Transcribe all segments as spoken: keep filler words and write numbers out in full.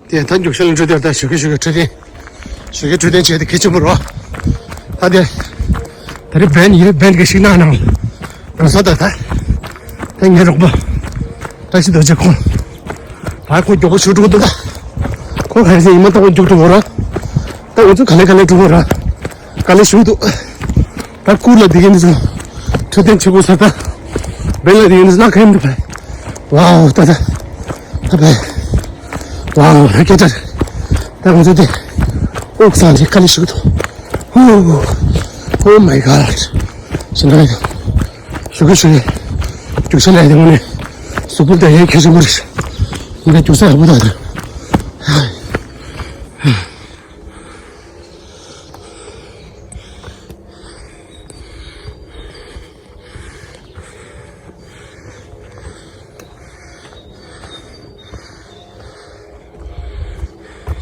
དེ་ད་རྒྱུག་ཤར་ལ་འགྲོ་དེར་ད་ཞོགས་ཀས་ཞོགས་ཀས་འཕྲོད་བསྟེན། ཞོགས་ཀས་འཕྲོད་བསྟེན་བྱས་ཏེ་གལ་ཆེན་པོ་རེད། ད་དེ་ད་རེས་བན་ཡིན་བན་གྱི་ཤིང་ནགས་ནང་རང་ས་ད་ད་ད་ངའི་རོགས་པ་བཀྲ་ཤིས་རྡོ་རྗེ་ཁོང་ད་ཁོ་མགྱོགས་པོ་ཞུ་འགྲོ་གི་འདུག་ད་ཁོ་ཧན་སེ་ཡིན་མ་གཏོགས་མགྱོགས་འགྲོ་གི་རེད། ད་ང་ཚོ་ག་ལེ་ག་ལེ་འགྲོ་གི་རེད། ག་ལེ་ཞུ་འདུག་ད་ཀུར་ལ་བསྡད་ཀྱི་འདུག་འཕྲོད་བསྟེན་བྱེད་དགོས་ས་ད། བན་ལ་བསྡད་ཀྱི་འདུག་ལ་ཁ་ཡིན་འདུག་བན། ཝའོ་ད་ད་ད་བན། ཝའོ་སྐད་གྲགས་རེད། ད་ང་ཚོ་དེ་ཨོག་ས་འདི་དཀའ་ལས་ཞིག་འདུག Oh my god. ཞིང་ཁ་ལས་ཞུ་གི་ཞུ་གི་རྒྱུག་ས་ལས་དེ་ངོ་ནས་གཟུགས་པོ་ད་ཡས་ཁྱེར་སོང་བ་རེད། ཡིན་ད་རྒྱུག་ས་ཡག་པོ་ད་རེད།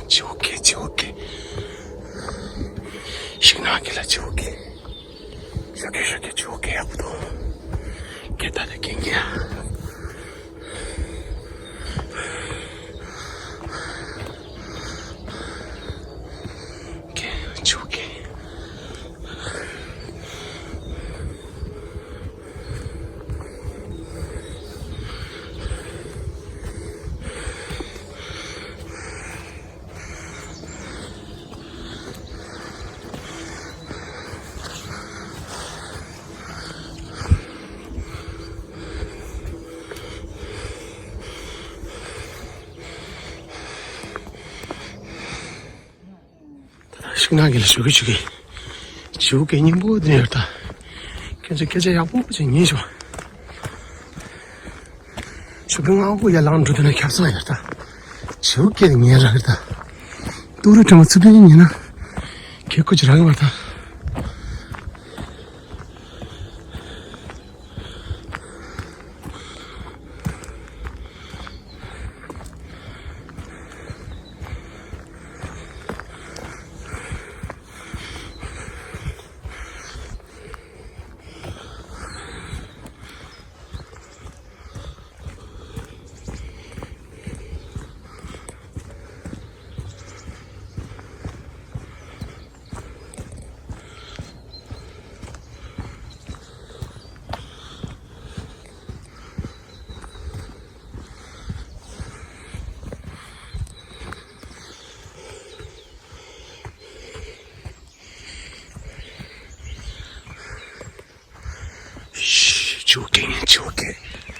བྱིའུ་སྐད། བྱིའུ་སྐད། ཤིང་ནགས་ཀྱི་ལ་བྱིའུ་སྐད། ཞོགས་ཀས་ཞོགས་ཀས་བྱིའུ་སྐད་ཡག་པོ་འདུག་སྐད་ད་ད་སྐད་ཉན་ཡ། སྐད་བྱིའུ་སྐད། ད་ལྟ་ཤིང་ནགས་ཀྱི་ལ་ཞོགས་ཀས་ཞོགས་ཀས་བྱིའུ་སྐད་སྙན་པོ་དེ་ནས་ཡོད་ད། ཁྱེད་ཚོ་སྐད་ཆ་ཡག་པོ་ཅིག་ཉན་ཤོག་ཞོགས་ཀས་སྔ་པོ་ཡར་ལངས་འགྲོ་དུས་ན་ཁྱབ་ས་ཡོད་ད། བྱིའུ་སྐད་དེ་ཉན་རག་གི་ད། ཏུ་རུ་དྲི་མ་ཚུར་དེ་ཉན་ན་ཁྱེད་ཁོ་ཅི་རག་གི་མ་ད། ཤི། བྱིའུ་སྐད་ཉན། བྱིའུ་སྐད།